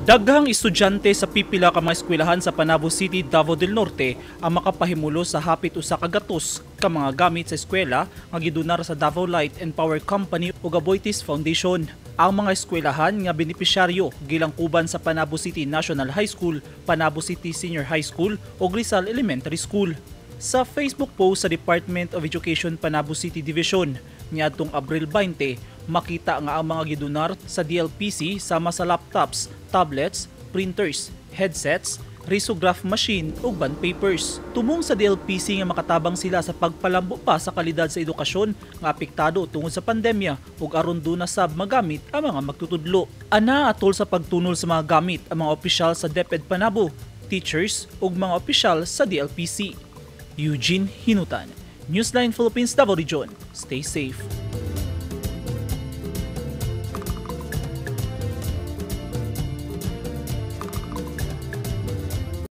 Daghang estudyante sa pipila ka mga eskwelahan sa Panabo City, Davao del Norte ang makapahimulos sa hapit 100 ka mga gamit sa eskwela nga gidonar sa Davao Light and Power Company ug Aboitiz Foundation. Ang mga eskwelahan nga benepisyaryo gilangkuban sa Panabo City National High School, Panabo City Senior High School ug Rizal Elementary School. Sa Facebook post sa Department of Education Panabo City Division niadtong Abril 20, makita nga ang mga gidonar sa DLPC sama sa laptops, tablets, printers, headsets, risograph machine ug bond papers. Tumong sa DLPC nga makatabang sila sa pagpalambo pa sa kalidad sa edukasyon nga apektado tungod sa pandemya ug aron duna sab magamit ang mga magtutudlo. Ana atol sa pagtunol sa mga gamit ang mga opisyal sa DepEd Panabo, teachers ug mga opisyal sa DLPC. Eugene Hinutan, Newsline Philippines, Davao Region. Stay safe.